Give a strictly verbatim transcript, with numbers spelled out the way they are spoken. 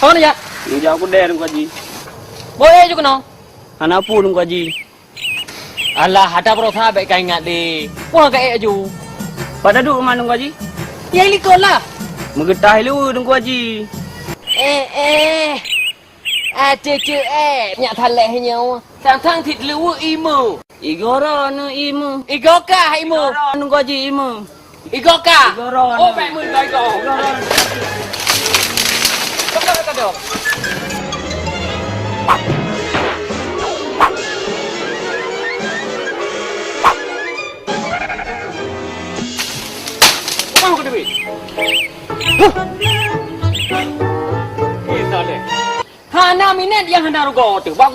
Keunoe jak? Neujak u keudè, Teungku Haji. Boh ék ju keunoe? Hana peue, Teungku Haji. Alah, ata baroesa bèk ka ingat deh. Peue ka ék ju? Pat taduek rumoh Teungku Haji? Nyang likot lah. Meugeutah i luweue Teungku Haji. Eh, eh. Até ceuek, nyak thaleh nyoe. Sang-sang cit leuweue imeue. Igoe droeneuh imeue. Igoe kah imeue? Igoe droeneuh Teungku Haji imeue. Igoe kah? Igoe droeneuh. Oh, bèk meue igoe. Igoe droeneuh. Igoe droeneuh. Bang, keuneuk duit. Huh. Kita deh. Hana minèt nyang hana rugoe teuh. Bang,